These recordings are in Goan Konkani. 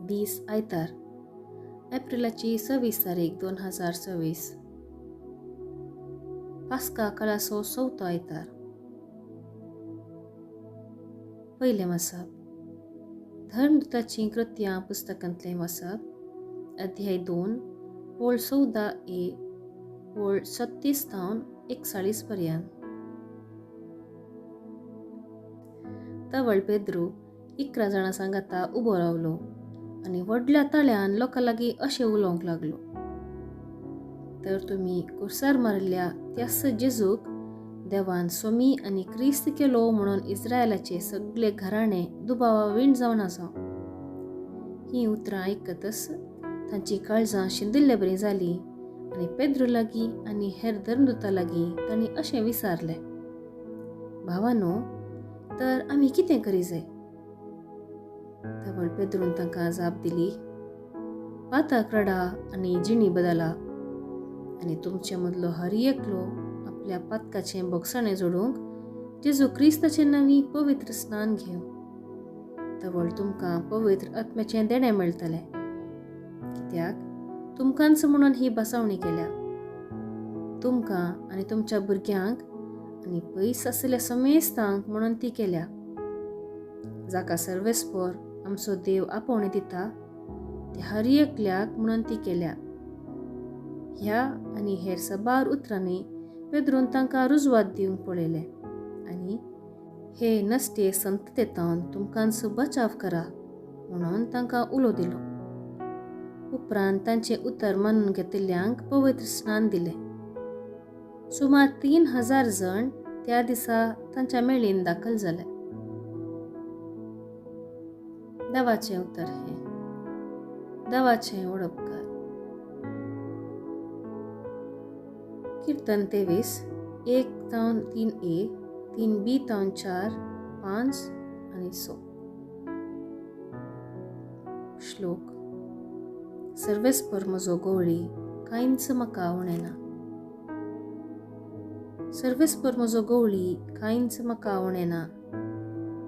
दीस आयतार, एप्रिलाची 26 तारीख 2026, पास्का काळाचो चवथो आयतार. पयलें वाचप धर्मदूताचीं कृत्यां पुस्तकांतलें वाचप, अध्याय 2, ओळ 14 ए ओळ 36 तावन 41 पर्यंत. तवळ पेद्रू 11 जाणां सांगाता उबो रावलो आनी व्हडल्या ताळ्यान लोकां लागीं अशें उलोवंक लागलो, तर तुमी कुर्सार मारिल्ल्या त्याच जेजूक देवान सोमी आनी क्रिस्त केलो म्हणून इस्रायलाचे सगळे घराणे दुबावा वीण जावन आसा. हीं उतरां आयकतच तांची काळजां शिंदिल्ले बरी जालीं आनी पेद्रू लागीं आनी हेर धर्मदूतां लागीं तांणी अशें विचारलें, भावानो, तर आमी कितें करी जाय? तवळ पेद्रून तांकां जाप दिली, पाताक रडा आनी जिणी बदला आनी तुमचे मदलो हर एकलो आपल्या पातकाचें भोगसाणें जोडूंक जेजू क्रिस्ताचें नांवी पवित्र स्नान घेवं. तवळ तुमकां पवित्र आत्म्याचें देणें मेळटलें, कित्याक तुमकांच म्हणून ही बसावणी केल्या. तुमकां आनी तुमच्या भुरग्यांक आनी पयस आशिल्ल्या समेस्तांक म्हणून ती केल्या. जाका सर्वेस्पोर आमचो देव आपोवणें दिता ते हर एकल्याक म्हणून ती केल्या. ह्या आनी हेर सबार उतरांनी पेद्रून तांकां रुजवात दिवंक पळयलें आनी हे नश्टे संततेतावन तुमकांच बचाव करा म्हणून तांकां उलो दिलो. उपरांत तांचें उतर मानून घेतिल्ल्यांक पवित्र स्नान दिलें. सुमार 3000 जण त्या दिसा तांच्या मेळीन दाखल जाले. देवाचें उतर हें. देवाचें वडपकार. कीर्तन 23, 1 तावन 3 ए, 3 बी तावन 4, 5 आनी 6. श्लोक. सर्वेस्पर म्हजो गवळी, कांयच म्हाका उणें ना. सर्वेस्पर म्हजो गवळी, कांयच म्हाका उणें ना.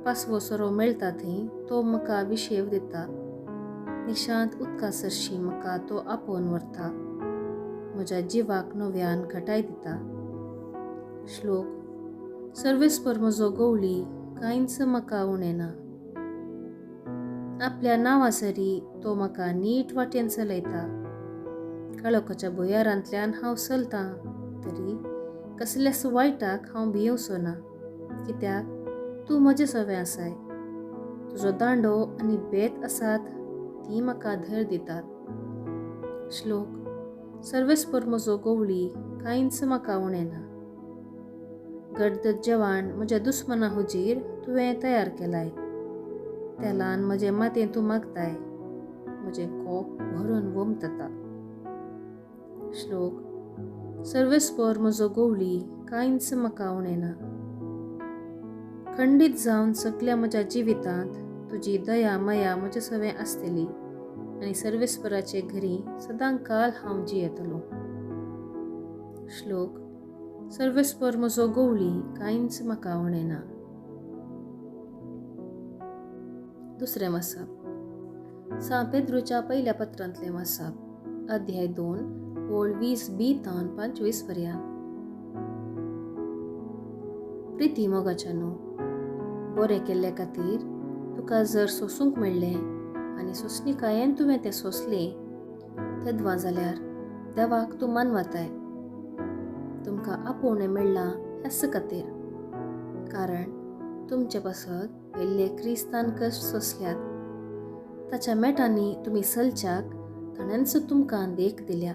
पासवो सोरो मेळटा थंय तो म्हाका विशेव दिता. निशांत उदका सरशी म्हाका तो आपोवन व्हरता. म्हज्या जिवाक नव्यान घटाय दिता. श्लोक. सर्वेस्पर म्हजो गवळी, कांयच म्हाका उणें ना. आपल्या नांवा सरी तो म्हाका नीट वाटेन चलयता. काळोखाच्या भुंयारांतल्यान हांव चलतां तरी कसल्याच वायटाक हांव भियेवचो ना, कित्याक तूं म्हजे सवें आसाय. तुजो दांडो आनी बेत आसात ती म्हाका धैर्य दितात. श्लोक. सर्वेस्पर म्हजो गवळी, कांयच म्हाका उणें ना. गर्द जेवण म्हज्या दुस्मना हुजीर तुवें तयार केलाय. तेलान म्हजें मातें तूं मागताय. म्हजें कोप भरून वमतता. श्लोक. सर्वेस्पर म्हजो गवळी, कांयच म्हाका उणें ना. खंडीत जावन सगल्या म्हज्या जिवितांत तुजी दया माया म्हज्या सवें आसतली आनी सर्वेस्पराचे घरी सदां काल हांव जियेतलो. श्लोक. सर्वेस्पर म्हजो गवळी, कांयच म्हाका उणें ना. दुसरें वाचप सां पेद्रूच्या पयल्या पत्रांतलें वाचप, अध्याय 2, ओळ 20 बी तावन 25 पर्यंत. प्रिती मोगाच्यानू, बरें केल्ले खातीर तुका जर सोसूंक मेळ्ळें आनी सोंसणिकायेन तुवें तें सोंसलें तेदवां जाल्यार देवाक तूं मानवताय. तुमकां आपोवणें मेळ्ळां ह्याच खातीर, कारण तुमचे पासत पयले क्रिस्तान कश्ट सोंसल्यात. ताच्या मेटांनी तुमी चलच्याक ताणेंच तुमकां देख दिल्या.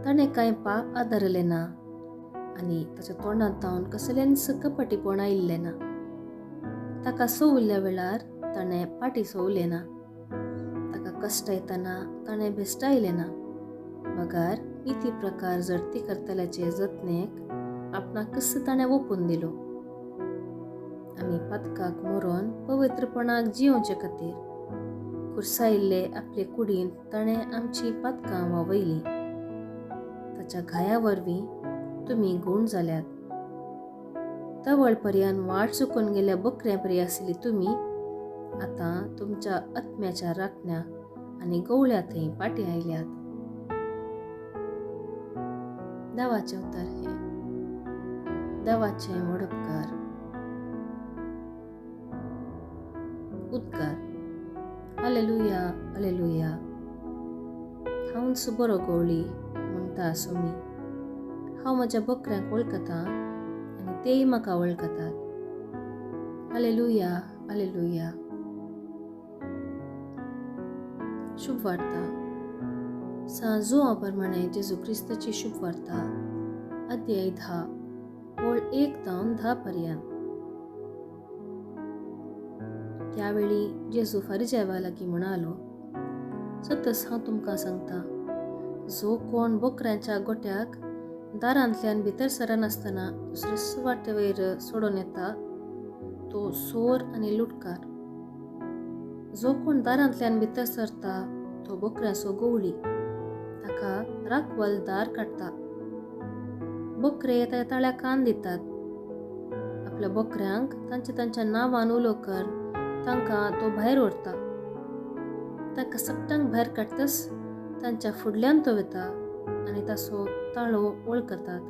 ताणें कांय पाप आदारलें ना आनी ताच्या तोंडांत तावन कसलेंच कपटीपण आयिल्लें ना. ताका सोवल्ल्या वेळार ताणें पाटी सोवलें ना. ताका कश्टायतना ताणें भेश्टायलें ना. बगार निती प्रकार जडती करतल्याचे जतनेक आपणाकच ताणें ओपून दिलो. आमी पातकाक मरोन पवित्रपणाक जियोवचे खातीर कुर्सायिल्ले आपले कुडींत ताणें आमची पातकां व्हांवयलीं. ताच्या घाया वरवीं तुमी गूण जाल्यात. तवळ पर्यान वाट चुकून गेल्या बकऱ्यां परी आसली तुमी आतां तुमच्या आत्म्याच्या राखण्या आनी गवळ्या थंय पाटी आयल्यात. देवाचें उतर हें. देवाचें वडपकार. उद्गार. Hallelujah, hallelujah. हांवच बरो गवळी म्हणटा सोमी. हांव म्हज्या बकऱ्यांक वळखतां आनी तेय म्हाका वळखतात. Hallelujah, hallelujah. शुभ वार्ता. सांत जुआंव प्रमाणे जेजू क्रिस्ताची शुभ वार्ता, अध्याय 10, ओळ 1 तावन 10 पर्यंत. त्यावेळी जेजू फारिजावा लागीं म्हणालो, सतस हांव तुमकां सांगता, जो कोण बोकऱ्यांच्या गोट्याक दारांतल्यान भितर सरनासतना दुसरेच वाटेवयर सोडून येता तो सोर आनी लुटकार. जो कोण दारांतल्यान भितर सरता तो बोकऱ्याचो गवळी, ताका राखवल दार काडटा. बोकरे ताच्या ताळ्याक कान दितात. आपल्या बोकऱ्यांक तांच्या तांच्या नांवान उलो कर तांकां तो भायर व्हरता. तांकां सगळ्यांक भायर काडटच तांच्या फुडल्यान तो वता आनी ताचो ताळो वळखतात.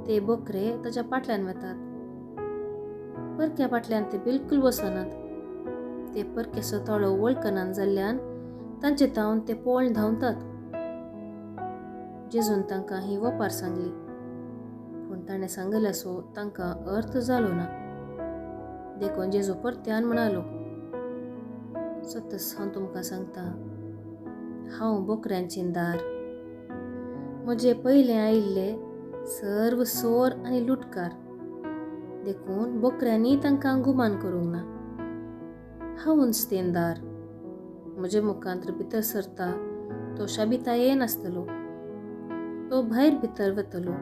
ते बोकरे ताच्या फाटल्यान वतात. परक्या फाटल्यान ते बिलकुल वचनात. ते परक्याचो ताळो वळखनात जाल्ल्यान तांचे तावन ते पळोवन धांवतात. जेजून तांकां ही वपार सांगली, पूण ताणें सांगलें सो तांकां अर्थ जालो ना. देखून जेजू परत्यान म्हणालो, सतस हांव तुमकां सांगता, हांव बोकऱ्यांचें दार. म्हजे पयलें आयिल्ले सर्व सोर आनी लुटकार, देखून बोकऱ्यांनी तांकां गुमान करूंक ना. हांवूच तें दार. म्हजे मुखांत भितर सरता तो शाबितायेन आसतलो, तो भायर भितर वतलो,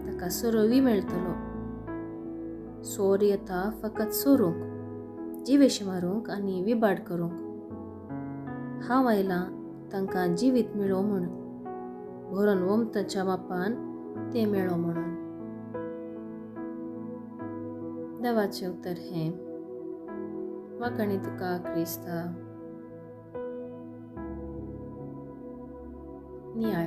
ताका सोरोवी मेळटलो. सोर येता फकत सोरूंक, जिवेशी मारूंक आनी विबाड करूंक. हांव आयलां तांकां जिवीत मेळो म्हूण, भरून वमताच्या मापान तें मेळो म्हणून. देवाचें उतर हें. वाखाणी तुका क्रिस्ता. नियाळ.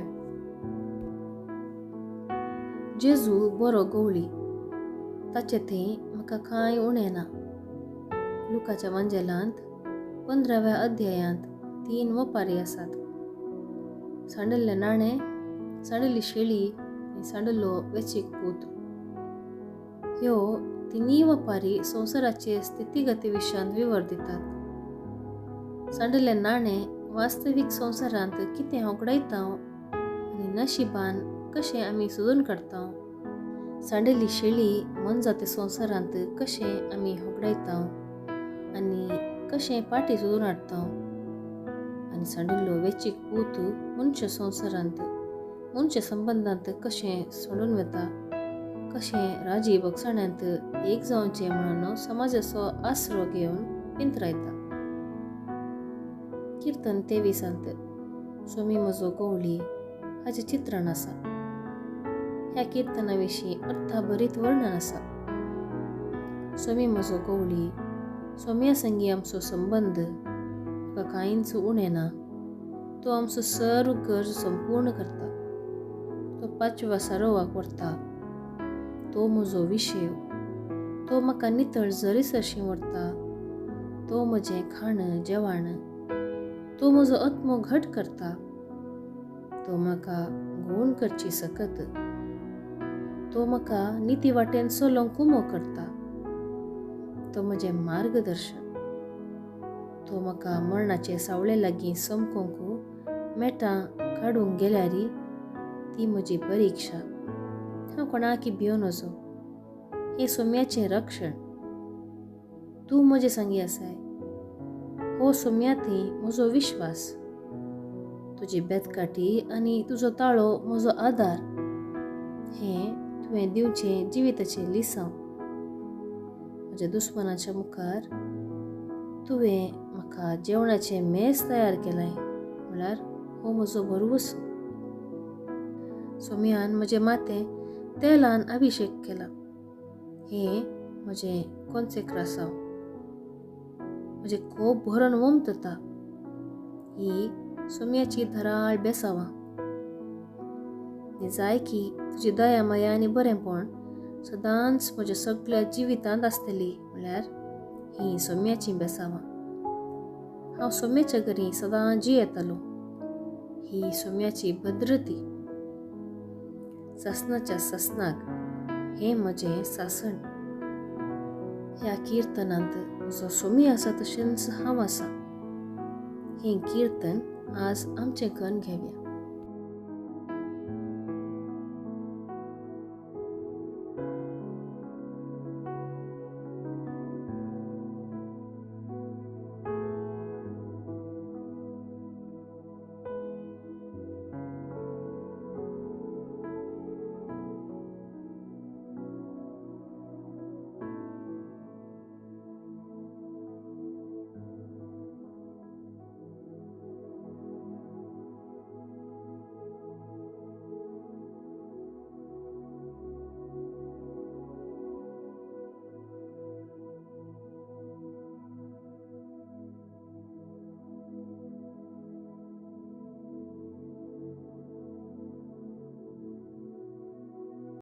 जेजू बरो गवळी, ताचे थंय म्हाका कांय उणें ना. लुकाच्या वांजेलांत 15व्या अध्यायांत 3 वपारी आसात. सांडल्लें नाणें, सांडल्ली शेळी आनी सांडल्लो वेचीक पूत. ह्यो तिनूय वपारी संवसाराचे स्थितीगती विशयांत विवर दितात. सांडल्लें नाणें वास्तवीक संवसारांत कितें होगडायता आनी नशिबान कशें आमी सोदून काडटा. सांडल्ली शेळी मनजाती संवसारांत कशें आमी होगडायता आनी कशें पाटी सोदून हाडटा. आनी सांडिल्लो वेचीक पूत मनशा संवसारांत मनशा संबंदांत कशें सोडून वता, कशें राजी बगसाण्यांत एक जावचें म्हणून समाजाचो आसरो घेवन पिंतरायता. किर्तन 23 सोमी म्हजो गवळी हाचें चित्रण आसा. ह्या किर्तना विशीं अर्थाभरीत वर्णन आसा. सोमी म्हजो गवळी, सोम्या संगी आमचो संबंद म्हाका कांयच उणें ना. तो आमचो सर्व गरज संपूर्ण करता. तो पाचव्या सरोवाक व्हरता. तो म्हजो विशेव, तो म्हाका नितळ जरी सरशी व्हरता. तो म्हजें खाण जेवण, तो म्हजो आत्मो घट करता. तो म्हाका गूण करची सकत. तो म्हाका निती वाटेन चलोवंक कुमो करता. तो म्हजें मार्गदर्शन. तो म्हाका मरणाचे सावळे लागीं समकोंक मेटां काडूंक गेल्यार ती म्हजी परिक्षा. हांव कोणाकी भिवन वचो. हें सोम्याचें रक्षण. तूं म्हजे संगी आसाय. हो सोम्या थंय म्हजो विश्वास. तुजी बेतकाठी आनी तुजो ताळो म्हजो आदार. हें तुवें दिवचें जिविताचें लिसांव. म्हज्या दुस्मानाच्या मुखार तुवें म्हाका जेवणाचें मेज तयार केलां, म्हळ्यार हो म्हजो भरवंसो. सोम्यान म्हजें माथें तेलान अभिशेक केला. हें म्हजें कोन्सेक्रासांव. म्हजें कोप भरून वमतता. ही सोम्याची धराळ बेसांवां. जाय की तुजी दया माया आनी बरेंपण सदांच म्हज्या सगळ्या जिवितांत आसतली, म्हळ्यार ही सोम्याची बेसांवां. हांव सोम्याच्या घरी सदां जियेतालो. ही सोम्याची भद्रती. सासनाच्या सासनाक हें म्हजें सासण. ह्या किर्तनांत म्हजो सोमी आसा तशेंच हांव आसा. हें किर्तन आज आमचें कन्न घेवया.